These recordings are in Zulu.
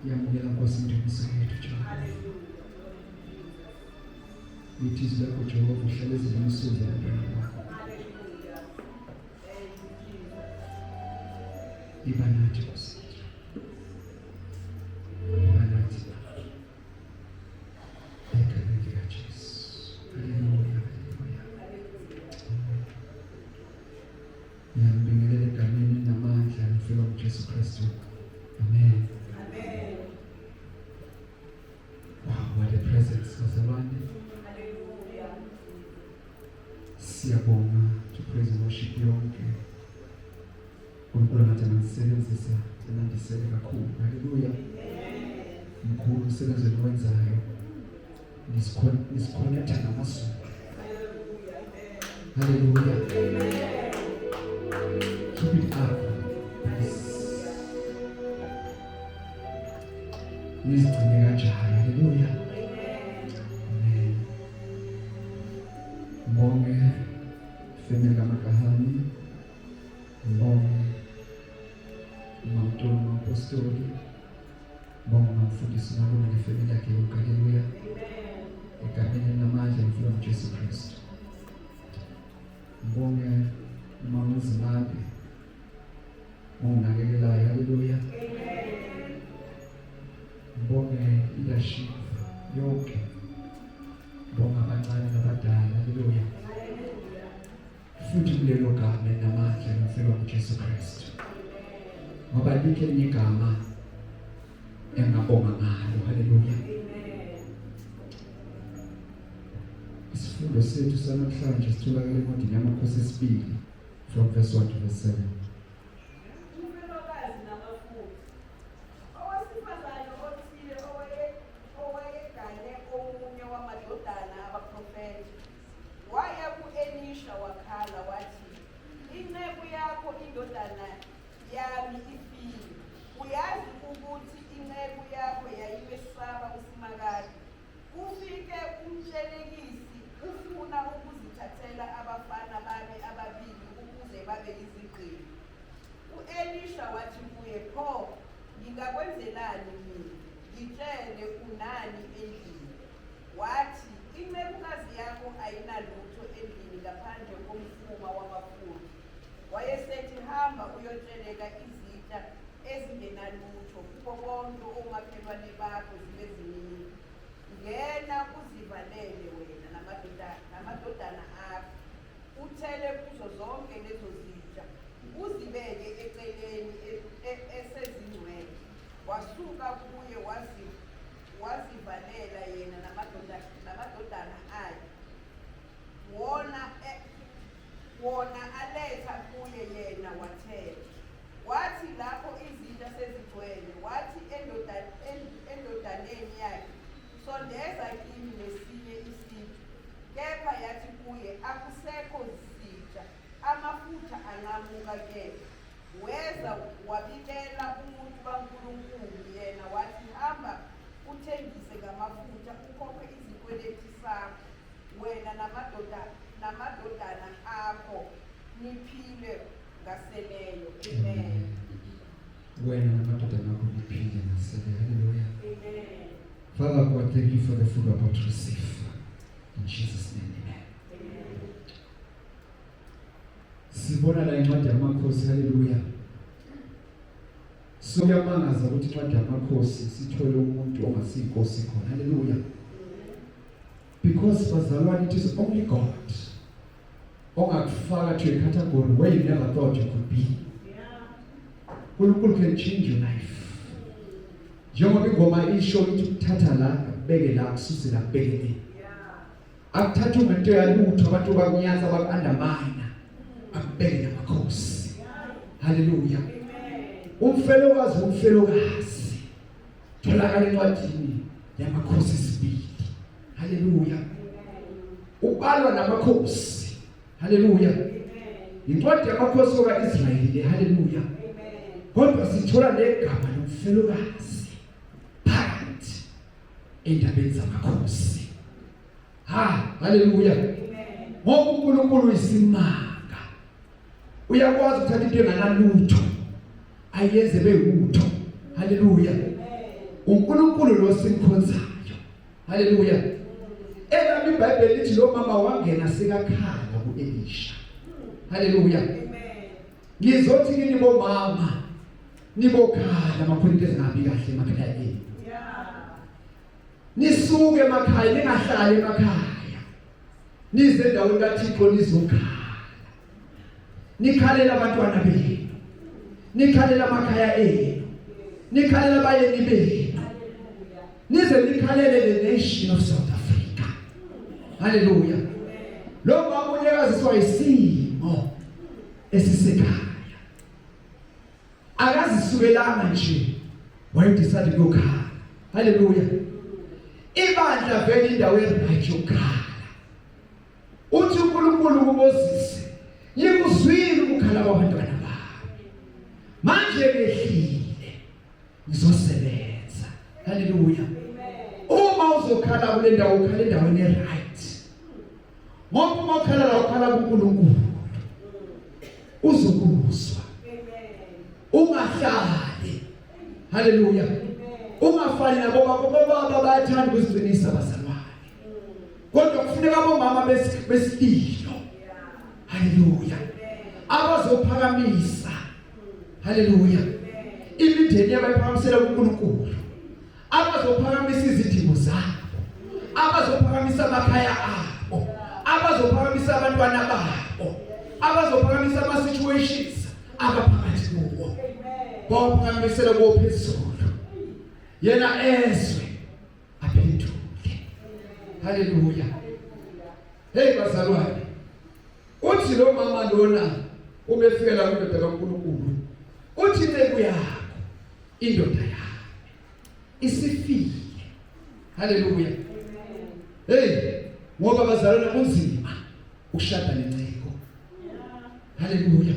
Yamukela Nkosi indumiso yethu Jehova. Lithi izwi lakho Jehova uhlale ezilungisweni zabantwana bakho. Iba nathi Nkosi. Iba nathi. Egameni likaJesu. Haleluya, haleluya. Ngiyambingelela egameni namandla ngifika kuJesu Kristu. Amen. Amen. Wow, what a presence bazalwane. Hallelujah. Siyabonga to praise and worship yonke. uNkulunkulu ngathi anganisebenzisa enandisele kakhulu. Haleluya. Mkhulu umsebenzi eniwenzayo. Nisikhonetha namazulu. Haleluya. Keep it up. Please. Nizigcine kanjalo. Haleluya. Amen. Mbonge family kaMakahani. Ngibonge uMamtoni uMapostoli, ngibonge uMamfundisi uMalume nefemeli yakhe yonke. Haleluya. Egameni elinamandla ngifika nguJesu Kristu. Ngibonge uMama uZimande onginakekelayo. Haleluya. Ngibonge leadership yonke. Ngibonge abancane nabadala. Haleluya. Futhi kulelo gama elinamandla ngifika kuJesu Kristu. Ngoba likho elinye igama engabonga ngalo. Haleluya. Isifundo sethu sanamhlanje sitholakala encwadini yamakhosi esibili from verse 1 to verse 7. Umfelokazi namafutha. Owesifazane othile owayegane omunye wamadodana abaprofethi Waya ku-Elisha wakhala wathi, Inceku yakho indodana yami ifile. Uyazi ukuthi inceku yakho yayimesaba uSimakade. Kufike umtshelekisi ufuna ukuzithathela abafana bami ababili ukuze babe yizigqila. U-Elisha wathi kuye, Pho ngingakwenzelani mina? Ngitshele, unani endlini? Wathi, Incekukazi yakho ayinalutho endlini ngaphandle komfuma wamafutha. Wayesethi, Hamba uyotsheleka izitsha ezingenalutho kubo bonke omakhelwane bakho zibe ziningi. Ngena uzivalele wena namadodana akho, uthele kuzo zonke lezo zitsha, uzibeke eceleni esezingcwele. Wasuka kuye wazivalela yena namadodana akhe. Wona e, wona aletha kuye yena wathela. Wathi lapho izinto sezigcwele, wathi endodaneni yakhe, Sondeza kimi nesinye isitsha. Kepha yathi kuye, Akusekho sitsha, amafutha anqamuka ke. Weza wabikela umuntu kaNkulunkulu, yena wathi, Hamba uthengise ngamafutha ukhokhe izikweleti sakho, wena namadodana akho niphile ngaseleyo. Amen. Wena namadodana akho niphile ngaseleyo. Hallelujah. Amen. Father God, thank you for the food we're about to receive. In Jesus' name, amen. Amen. Sibona la incwadi yamakhosi, haleluya. Sokuyamangaza ukuthi incwadi yamakhosi sithole umuntu ongasiyinkosi khona, haleluya. Because bazalwane, it is only God ongakufaka to a category where you never thought you could be. uNkulunkulu can change your life. Njengoba ingoma isho ithi ukuthatha la kubeke la kususe la kubeke le. Akuthatha ungento yalutho abantu bakunyatsa baku-undermine akubeke namakhosi. Haleluya. Umfelokazi umfelokazi tholakala encwadini yamakhosi sibili. Haleluya. Ubalwa namakhosi. Haleluya. Incwadi yamakhosi kaIsrayeli le. Haleluya. Kodwa sithola negama lomfelokazi phakathi endabeni zamakhosi. Ha, haleluya. Ngoba uNkulunkulu uyisimanga. Uyakwazi ukuthatha into enganalutho ayenze bewutho. Haleluya. uNkulunkulu lo simkhonzayo. Haleluya. Elami iBhayibheli lithi lo mama wangena sekakhala kuElisha. Haleluya. Ngizothi kini bomama nibokhala makhona into ezingahambi kahle emakhaya enu. Nisuke emakhaya ningahlali emakhaya. Nize endaweni kaThixo nizokhala. Nikhalela abantwana benu. Nikhalela amakhaya enu. Nikhalela abayeni benu. Nize nikhalele the nation of South Africa. Hallelujah. Lo mama unyakaziswa isimo esisekhaya. Akazisukelanga nje wayedecide ukuyokhala. Hallelujah. Ibandla vele indawo eright yokukhala. Uthi uNkulunkulu kuMoses, ngikuzwile ukukhala kwabantwana bami. Manje ngehlile ngizosebenza. Haleluya. Uma uzokhala kule ndawo ukhala endaweni eright. Ngoba uma ukhala la ukhala kuNkulunkulu. Uzokuzwa. Ungahlali. Haleluya. Ungafani nabo baba bayathanda ukuziqinisa bazalwane. Kodwa kufuneka abomama besililo. Haleluya. Abazophakamisa. Haleluya. Imindeni yabayiphakamisela kuNkulunkulu. Abazophakamisa izidingo zabo. Abazophakamisa amakhaya abo. Abazophakamisa abantwana babo. Abazophakamisa ama situations abaphakathi kuwo. Bawaphakamisela kophezulu. Yena ezwe aphendule. Haleluya. Hey bazalwane. Uthi lo mama lona ubefikela kwindoda kaNkulunkulu. Uthi inceku yakho indoda yami isifile. Haleluya. Hey, ngoba bazalwane kunzima ukushada nenceku. Haleluya.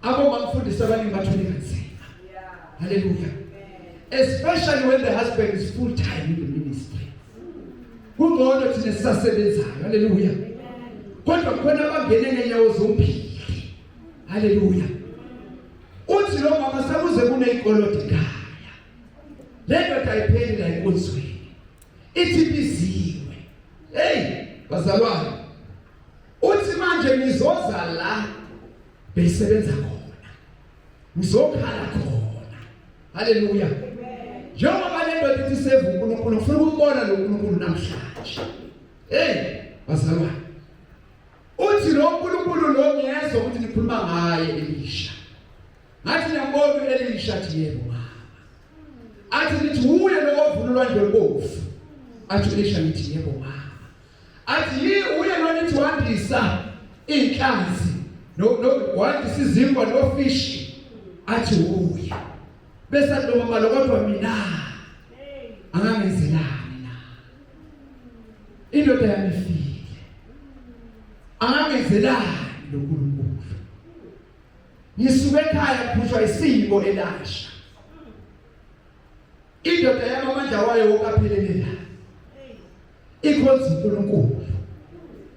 Abomamfundisi abaningi bathwele kanzima. Haleluya. Especially when the husband is full time in the ministry. Kungcono thina sisasebenzayo. Haleluya. Kodwa khona abangene ngenyawo zombili. Haleluya. Uthi lo mama sekuze kuneyikolodo ekhaya. Le ndoda ayipheli la enkonzweni. Ithi biziwe. Hey, bazalwane. Uthi manje ngizoza la beyisebenza khona. Ngizokhala khona. Haleluya. Njengoba le ndoda ithi save uNkulunkulu, ngifuna ukumbona lo uNkulunkulu namhlanje. Hey, bazalwane. Uthi lo uNkulunkulu lo ngiyezwa ukuthi nikhuluma ngaye Elisha. Ngathi ngiyambona uElisha athi yebo mama. Athi nithi uye lo ovula ulwandle olubovu. Athi uElisha ngithi yebo mama. Athi yi uye lo nithi wandisa inhlanzi no no wandisa izinkwa nofishi. Athi uye. Bese athi lo mama lo kodwa mina angangenzelani na? Indoda yami ifile. Angangenzelani lo Nkulunkulu? Ngisuke ekhaya ngiphushwa isimo elasha. Indoda yami amandla wayo wonke aphelele la. Ikhonza uNkulunkulu.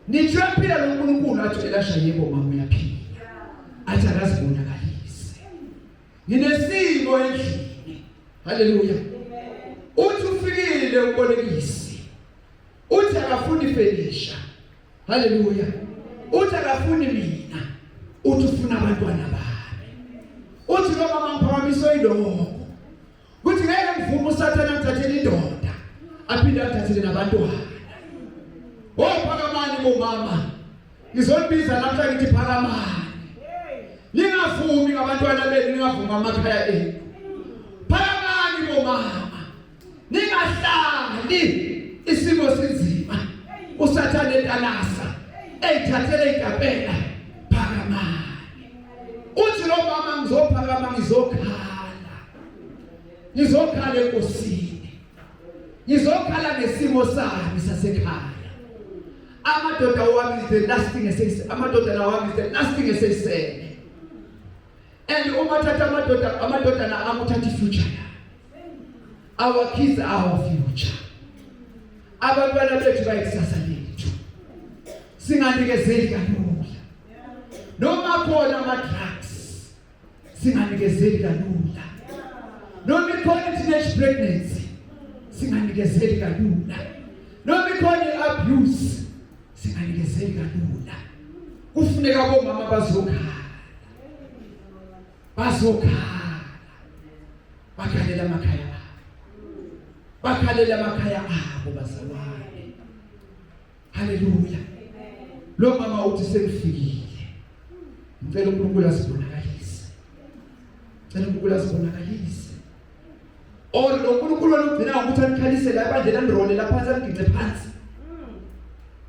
Nithi uyaphila lo Nkulunkulu athi elasha yebo mama uyaphila. Athi akazibonakalise. Nginesimo endlini. Haleluya. Uthi ufikile umbolekisi. Uthi akafuni fenisha. Haleluya. Uthi akafuni mina. Uthi ufuna abantwana bami. Uthi lo mama ngiphakamiswe yilokho. Kuthi ngeke ngivume uSathane angithathele indoda. Aphinde angithathele nabantwana. Wophakamani bomama. Ngizonibiza namhla ngithi phakamani. Ningavumi ngabantwana benu, ningavumi amakhaya enu. Phakamani bomama. Ningahlali isimo sinzima. Usathane entalasa eyithathele igapela phakamani. Uthi lo mama ngizophakama ngizokhala. Ngizokhala enkosini. Ngizokhala ngesimo sami sasekhaya. Amadoda wami is the last thing eseyise amadoda lawa is the last thing eseyisele. And uma thatha amadoda amadodana ami uthatha ifuture yami. Our kids are our future. Abantwana bethu bayikusasa lethu. Singanikezeli kalula. Noma khona ama drugs singanikezeli kalula. Noma ikhona teenage pregnancy, singanikezeli kalula. Noma ikhona abuse, singanikezeli kalula. Kufuneka bomama bazokhala, bazokhala, bakhalela amakhaya abo, bakhalela amakhaya abo bazalwane. Haleluya. Lo mama uthi sekufikile, ngicela uNkulunkulu asibonakalise, ngicela uNkulunkulu asibonakalise. Or lo nkulunkulu olugcina ngokuthi anikhalise la ebandleni, anirole lapha phansi, anigince phansi.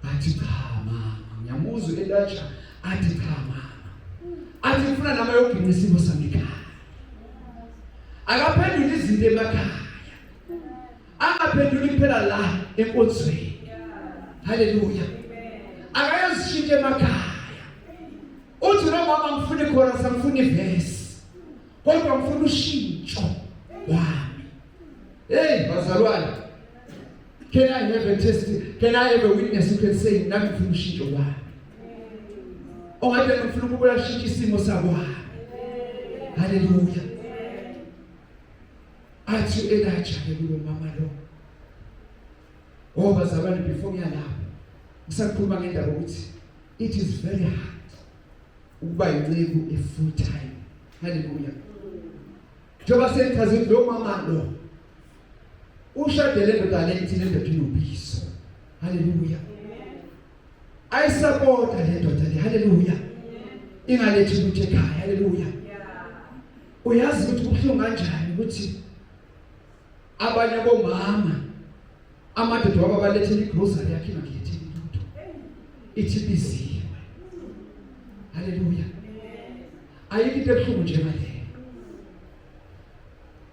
Athi cha mama, ngiyamuzwa Elijah athi cha mama, athi ngifuna nama yoginqa isimo sami ekhaya. Akaphenduli izinto emakhaya, angaphenduli kuphela la enkonzweni. Haleluya. Akayozishintsha emakhaya. Uthi lo mama ngifuna ikhona, samfuna ivesi, kodwa ngifuna ushintsho wami. Hey bazalwane, can I have a test? Can I have a witness who can say nami ngifuna ushintsho wami? Ongathi ngifuna ukubuya shintsha isimo sakwami. Haleluya. Athi uElijah ke kulo mama lo, oh bazalwane, before ngiyalapho ngisakhuluma ngendaba ukuthi it is very hard ukuba inceku e full time. Haleluya. Njengoba sengichaze ukuthi lo mama lo ushadele ndoda le, ithi le ndoda inobizo. Haleluya. Ayisapota le ndoda le. Haleluya. Ingalethi lutho ekhaya. Haleluya. Uyazi ukuthi kubuhlungu kanjani ukuthi abanye bomama amadoda wabo abalethela igrocery yakhe ingakuletheli lutho, ithi biziwe. Haleluya. Ayikho into ebuhlungu njengaleyo.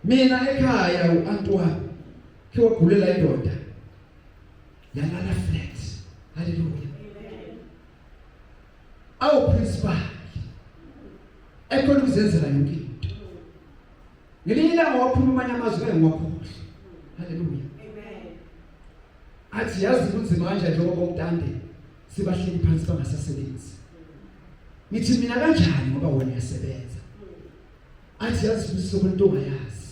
Mina ekhaya u-anti wami khe wagulela indoda, yalala flat. Haleluya. Awu principal ekhona ukuzenzela yonke into. Ngelinye ilanga wakhuluma amanye amazwi ngeke ngiwakhohlwe. Haleluya. Athi yazi kunzima kanjani njengoba umntande sibahleli phansi bangasasebenzi. Ngithi mina kanjani ngoba wena uyasebenza? Athi yazi sibusiso kwento ongayazi.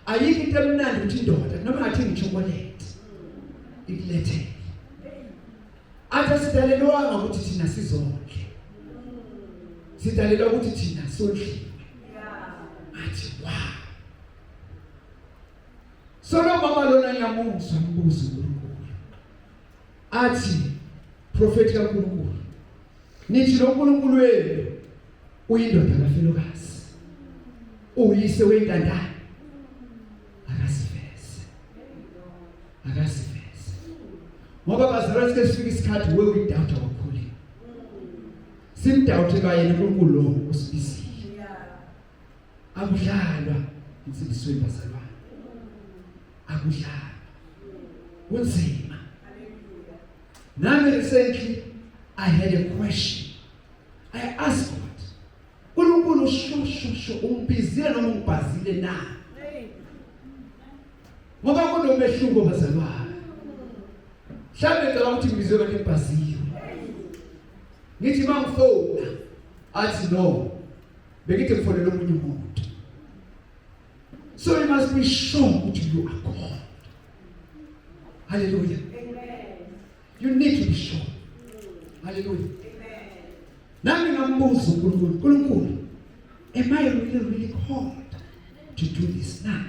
Ayikho into emnandi ukuthi indoda noma ngathi ngichocolate ikulethele. Athi asidalelwanga ukuthi thina sizondle, sidalelwa ukuthi thina sondliwe. Athi wow. So lo mama lona ngiyamuzwa mbuzo uNkulunkulu, athi prophet kaNkulunkulu, nithi lo nkulunkulu wenu uyindoda kafelokazi, uyise wentandane, akasiveze, akasiveze. Ngoba bazalwane, sike sifike isikhathi where we doubt our calling, simdoubt kayena uNkulunkulu lo usibizile. Akudlalwa insindisweni bazalwane, akudlalwa, kunzima. Nami recently I had a question. I asked God, uNkulunkulu sho sho sho ungibizile noma ungibhazile na? Ngoba kunomehluko bazalwane. Mhlawumbe ngicabanga ukuthi ngibizwe kanti ngibhaziwe. Ngithi mangifona athi no, bengithi ngifonela omunye umuntu. So you must be sure ukuthi you are called. Hallelujah. You need to be sure. Hallelujah. Nami ngambuza uNkulunkulu, uNkulunkulu, am I really really called to do this now?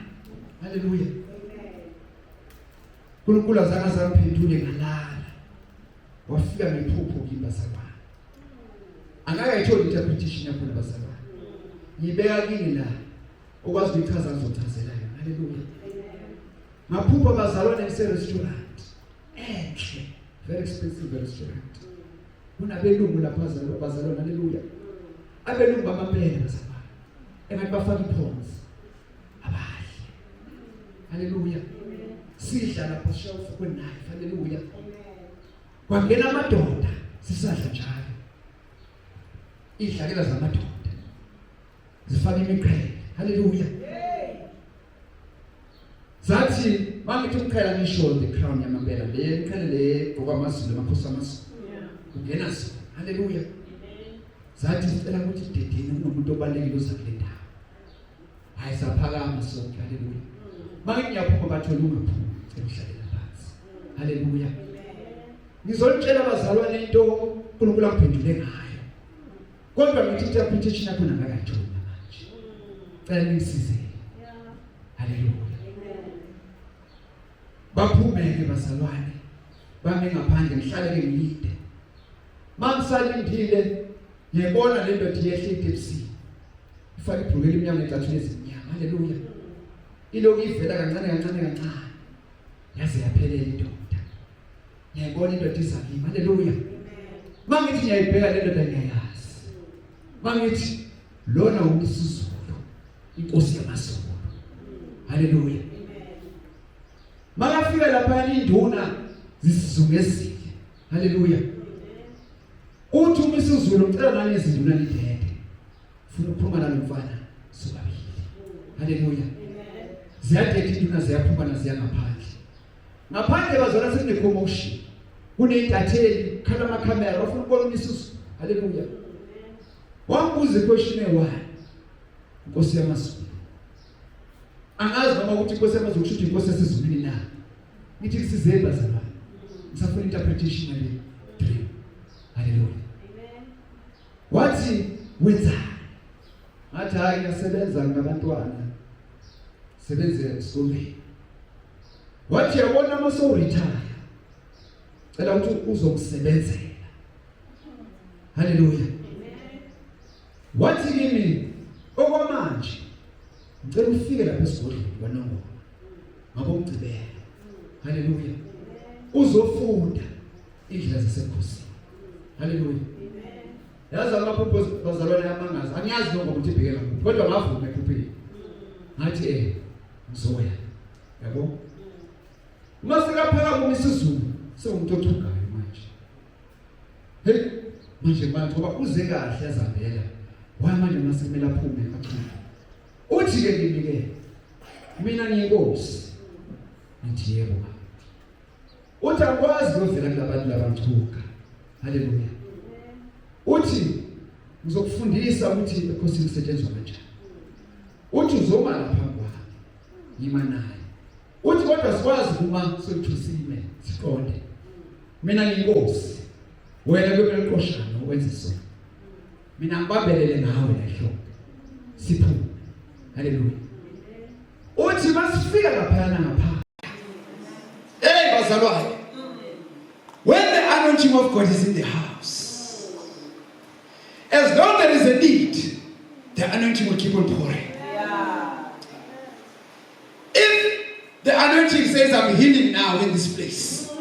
Hallelujah. uNkulunkulu azange azamphendule, ngalala. Wafika ngephupho kimi bazalwane. Angeke interpretation yakho bazalwane. Ngibeka kini la okwazi ukuchaza ngizochazela yona. Hallelujah. Ngaphupha bazalwane ngise restaurant enhle, very expensive restaurant. Kunabelungu lapha bazalwane, bazalwane, haleluya. Abelungu bamampela bazalwane, engathi bafaka iphonsi, abahle. Haleluya. Sidla lapha shelf kwe-knife. Haleluya. Kwangena amadoda sisadla njalo, idlakela zamadoda zifaka imiqhele. Haleluya. Zathi mangithi umqhele, ngisho the crown yamampela le miqhele le gqokwa amaZulu, amakhosi amaZulu, kungena zona. Haleluya. Zathi sicela ukuthi dedeni, kunomuntu obalekile oza kule ndawo. Hayi, saphakama sonke. Haleluya. Manje ngiyaphuma, bathola ungaphumi, emhlalela phansi. Haleluya. Ngizolitshela abazalwane into uNkulunkulu angiphendule ngayo, kodwa ngithi interpretation yakho nangakayitholi manje. Cela ningisize. Haleluya. Baphume-ke bazalwane, bame ngaphandle, ngihlale ke ngilinde. Mangisalindile, ngiyebona le ndoda iyehla itepsini, ifake ibhuluku elimnyama necathulo ezimnyama. Haleluya. Iloku ivela kancane kancane kancane, yaze yaphelela indoda. Ngiyayibona indoda iza kimi. Haleluya. Mangithi ngiyayibheka le ndoda, ngiyayazi. Mangithi lona uMisuzulu, inkosi yamaZulu. Haleluya. Makafika lapha, induna zisizungezile. Haleluya. Uthi uMisuzulu, ngicela nani izinduna nidede, funa ukukhuluma nalo mfana sobabili. Haleluya. Ziyadeda induna, ziyaphuma naziya ngaphandle. Ngaphandle bazona sekune-commotion, kuney'ntatheli, khala amakhamera, bafuna ukubona uMisuzulu. Haleluya. Wangibuza iquestion eyi-one inkosi yamaZulu. Angazi noma ukuthi inkosi yamaZulu kusho ukuthi inkosi yasezulwini na. Ngithi kusizeni bazalwane, ngisafuna interpretation yale dream. Haleluya. Wathi wenzani? Ngathi hayi, ngiyasebenza ngabantwana, sebenze esikolweni. Wathi yabona, uma sowuretire, cela ukuthi uzokusebenzela. Haleluya. Wathi kimi, okwamanje ngicela ufike lapha esigodlweni kwaNongoma ngabomgcibelo. Haleluya. Uzofunda indlela zasebukhosini. Haleluya. Yazi amaphupho bazalwane amangazi, angiyazi noma ukuthi ibheke ngakuphi, kodwa ngavuma ephupheni, ngathi ngizoya, yabo. Uma sekaphaka kuMisuzulu, sewumuntu ochugayo manje. Hey, manje manje ngoba uze kahle azambela, why manje mase kumele aphume achuge? Uthi ke kimi ke, mina ngiyinkosi. Ngithi yebo baba. Uthi akwazi kuyovela kulabantu labangichuga. Haleluya. Uthi ngizokufundisa ukuthi ekhosini kusetshenzwa kanjani. Uthi uzoma lapha kwami, ngima naye. Uthi kodwa sikwazi kuma sokuthusime siqonde. Mina ngiyinkosi, wena kumele uqoshane ukwenze sona, mina ngibambelele ngawe la ehlombe, siphume. Haleluya. Uthi masifika laphayana ngapha, hey bazalwane, when the anointing of God is in the house, as long there is a need, the anointing will keep on pouring. If the anointing says I'm healing now in this place,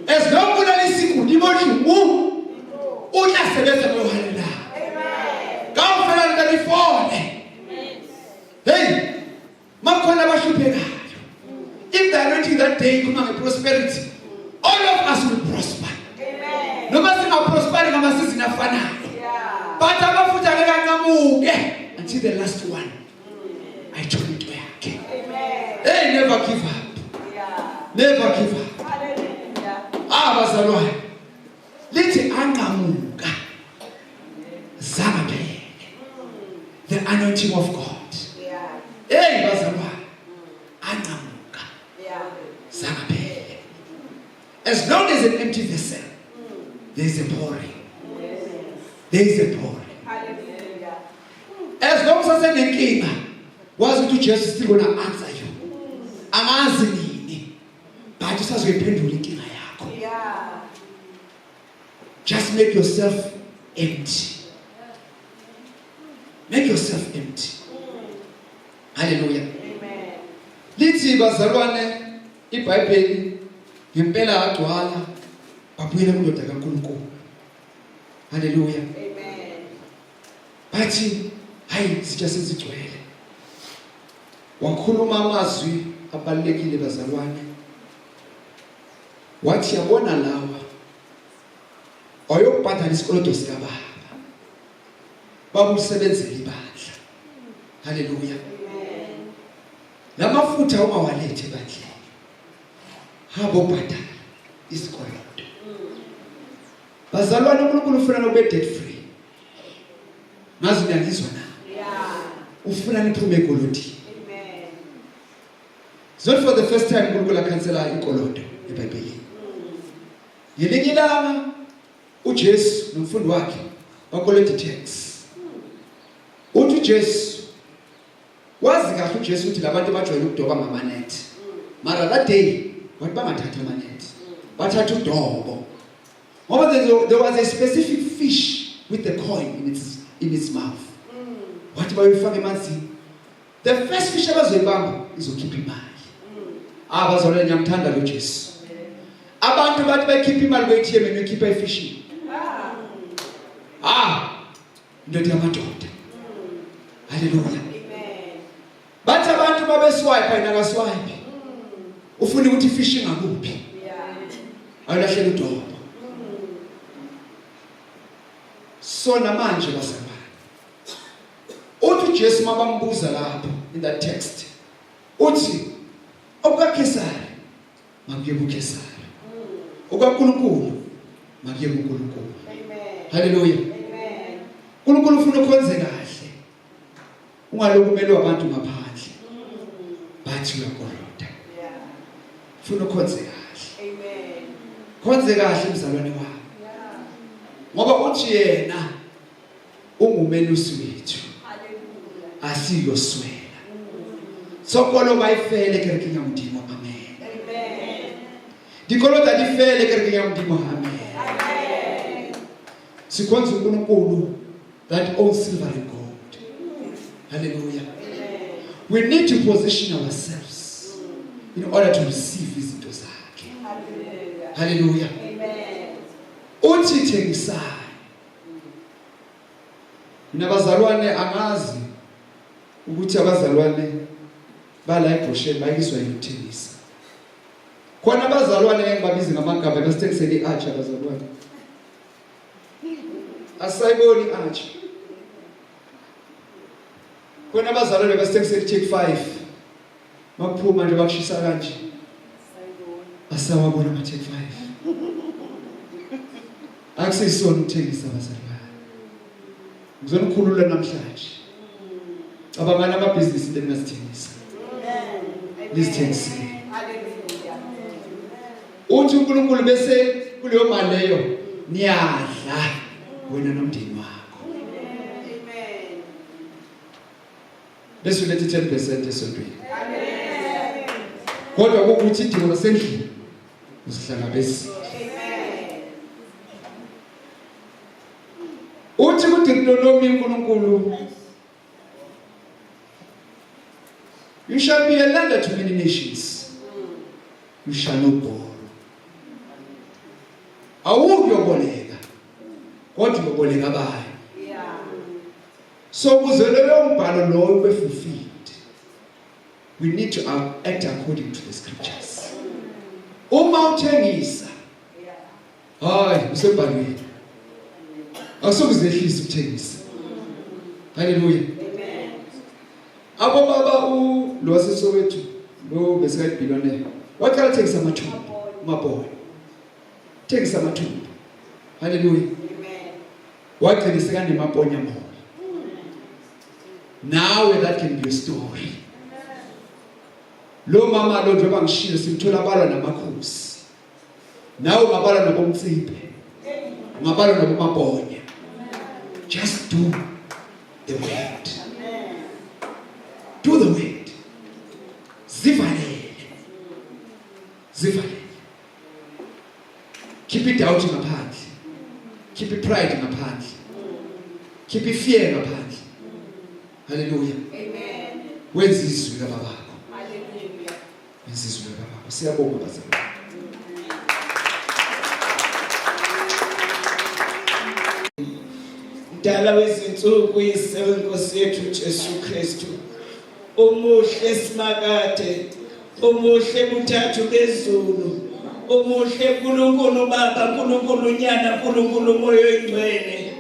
as long as le sekodi mo tlung mo, o tla sebetsa mo halelang kaofela re tla re fole. Hey, makhona abahluphekayo, if the anointing that day ikhuluma nge-prosperity, all of us will prosper, noma singaprosperi ngamasizini afanayo, but amafutha angeke anqamuke until the last one ayithole into yakhe. Hey, never give up, never give up. Ah bazalwane, lithi anqamuka zangaphele the anointing of God. Hey bazalwane, anqamuka zangaphele. As long as an empty vessel, there is a pouring, there is a pouring. As long as asenenkinga, wazi ukuthi uJesu is still gonna answer you. Angazi nini, but usazoyiphendula inkinga yakho. Just make yourself empty, make yourself empty. Haleluya. Lithi bazalwane iBhayibheli, ngempela agcwala, babuyela kundoda kaNkulunkulu. Haleluya. Bathi hayi, izitsha sezigcwele. Wakhuluma amazwi abalulekile bazalwane. Wathi yabona lawa, wayobhadala isikoloto sikababa, babusebenzela ibandla. Haleluya. Lamafutha ungawalethe ebandleni, hamba ubhadala isikoloto. Bazalwane, uNkulunkulu ufuna nokube debt free. Ngazi niyangizwa na? Ufuna niphume ekolodini. Amen. It's not for the first time uNkulunkulu akhansela inkolodo eBhayibhelini. Ngelinye ilanga uJesu nomfundi wakhe bakolota tax. Uthi uJesu wazi kahle uJesu ukuthi labantu bajwayele ukudoba ngamanethi. Mara that day wathi bangathatha amanethi. Bathatha udobo. Ngoba there was a specific fish with the coin in its mouth. Wathi bayoyifaka emanzini. The first fish abazoyibamba izokhipha imali. Ah bazalwane ngiyamthanda lo Jesu. Abantu bathi bayikhipha imali kwe-ATM yena uyikhipha efishini. Ah indoda yamadoda. Haleluya. Bathi abantu babeswipe yena akaswipe. Ufuna ukuthi ifish ingakuphi. Ayolahlela udobo. So namanje bazalwane. Uthi uJesu mabambuza lapho in that text. Uthi okukaKhesari makuye kuKhesari. OkaNkulunkulu makuye kuNkulunkulu. Amen. Haleluya. Amen. uNkulunkulu ufuna ukhonze kahle. Ungaloku kumele abantu ngaphandle. Bathi uyakoloda. Ufuna ukhonze kahle. Amen. Khonze kahle mzalwane wami. Ngoba uthi yena ungumelusi wethu. Hallelujah. Asiyoswela. Sokolo bayifele kerekeng ya Modimo. Amen. Amen. Dikolo tsa di fele kerekeng ya Modimo. Amen. Amen. Sikhonza uNkulunkulu that owns silver and gold. Hallelujah. Amen. We need to position ourselves in order to receive izinto zakhe. Hallelujah. Hallelujah. Amen. Uthi thengisani. Mina bazalwane angazi ukuthi abazalwane bala eGoshen bayiswa ukuthengisa. Khona abazalwane engibabiza ngamagama basithengisele iatchar abazalwane. Asayiboni iatchar. Khona abazalwane basithengisele take 5. Makuphuma nje bakushisa kanje. Asawabona ama take 5. Akusisona ukuthengisa abazalwane. Ngizonikhulula namhlanje. Cabangani amabhizinisi into eningazithengisa. Amen. Nizithengisile. Hallelujah. Uthi uNkulunkulu bese kuleyo mali leyo niyadla wena nomndeni wakho. Amen. Bese ulethe 10% esontweni. Amen. Kodwa kukuthi idingo lasendlini uzihlangabezile. Amen. Uthi kuDeuteronomy uNkulunkulu You shall be a lender to many nations. You shall not borrow. Awukuyoboleka. Kodwa uyoboleka abanye. Yeah. So ukuze leyo mbhalo loyo ube fulfilled. We need to act according to the scriptures. Uma uthengisa, hayi usebhalweni. Akusukuzehlisa ukuthengisa. Haleluya. Amen. Abo baba u lo waseSoweto lo besekayibillionaire. Waqala thengisa amathumbu, maboy. Thengisa amathumbu. Haleluya. Amen. Wagcina sekanemaponya mall. Nawe that can be your story. Lo mama lo njengoba ngishilo simthola abalwa namakhosi. Nawe ungabalwa nabomtsiphe. Ungabalwa nabomaponya. Just do the word. Do the word. Zivalele. Zivalele. Keep it doubt ngaphandle. Keep it pride ngaphandle. Keep it fear ngaphandle. Hallelujah. Amen. Wenza izwi kababakho. Hallelujah. Wenza izwi kababakho. Siyabonga bazalwane. Mdala wezinsuku yise wenkosi yethu Jesu Kristu. Umuhle simakade, umuhle buthathu bezulu, umuhle uNkulunkulu Baba, uNkulunkulu Nyana, uNkulunkulu Moya oyingcwele.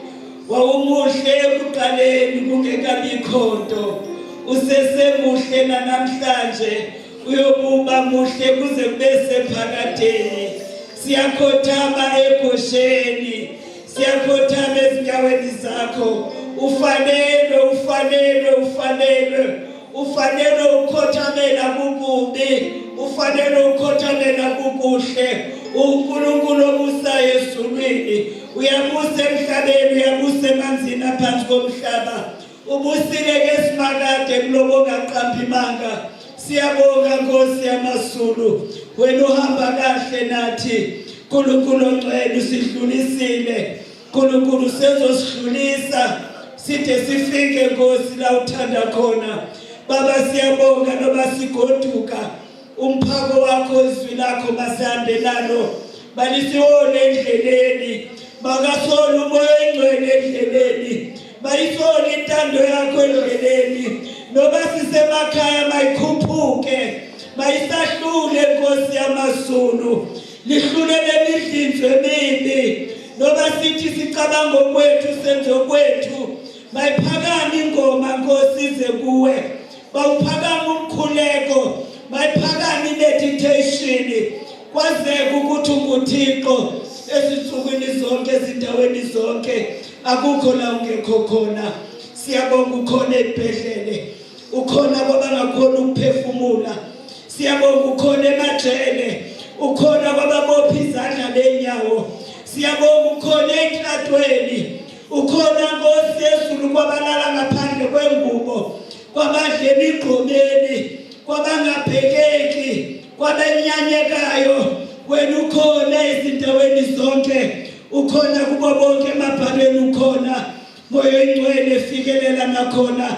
Wawumuhle ekuqaleni kungekabikho nto. Usesemuhle namhlanje, uyobuba muhle kuze kube sephakadeni. Siyakhothama egosheni. Siyakhothama ezinyaweni zakho. Ufanelwe, ufanelwe, ufanelwe, ufanelwe ukhothamela kukubi, ufanelwe ukhothamela kukuhle. uNkulunkulu obusayo ezulwini, uyabusa emhlabeni, uyabusa emanzini aphansi komhlaba. Ubusile ke simakade kulobo ongaqambi manga. Siyabonga Nkosi yamazulu, wena uhamba kahle nathi. Nkulunkulu ongcwele, usidlulisile. Nkulunkulu, sezosidlulisa side sifike Nkosi la uthanda khona. Baba, siyabonga noba sigoduka, umphako wakho, izwi lakho masihambe nalo, balisiwone endleleni, makasole umoya oyingcwele endleleni, bayisole intando yakho endleleni. Noba sisemakhaya, mayikhuphuke, mayisahlule Nkosi yamazulu, lihlule lemidlinzo emibi. Noba sithi sicabanga okwethu, senze okwethu, mayiphakame ingoma Nkosi ize kuwe, bawuphakama umkhuleko, mayiphakame imeditation, kwazeke ukuthi unguThixo ezinsukwini zonke, ezindaweni zonke, akukho la ungekho khona. Siyabonga ukhona ebhedlele, ukhona kwabangakhona ukuphefumula. Siyabonga ukhona emajele, ukhona kwababopha izandla nenyawo. Siyabonga ukhona enhlatweni, ukhona Nkosi yezulu kwabalala ngaphandle kwengubo, kwabadla emigqomeni, kwabangabhekeki, kwabenyanyekayo. Wena ukhona ezindaweni zonke, ukhona kubo bonke emabhalweni, ukhona. Moya oyingcwele, fikelela nakhona,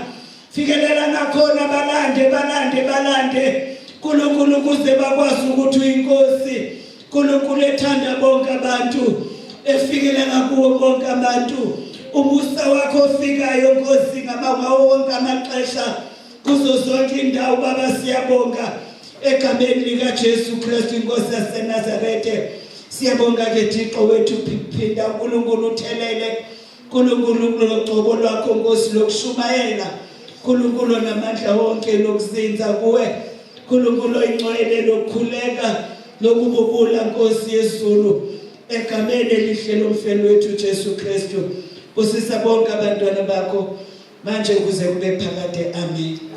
fikelela nakhona, balande, balande, balande Nkulunkulu, ukuze bakwazi ukuthi uyinkosi Nkulunkulu ethanda bonke abantu, efikelela kuwo bonke abantu. Umusa wakho ofikayo Nkosi ngawo wonke amaxesha, kuzo zonke indawo. Baba, siyabonga egameni likaJesu Kristu inkosi yaseNazarethe. Siyabonga ke Thixo wethu. Phinda uNkulunkulu uthelele uNkulunkulu kulogcobo lwakho Nkosi lokushumayela, uNkulunkulu onamandla wonke, lokuzinza kuwe, uNkulunkulu oyingcwele, lokukhuleka, lokububula Nkosi yezulu, egameni elihle lomfeli wethu Jesu Kristu. Busisa bonke abantwana bakho manje kuze kube phakade. Amen.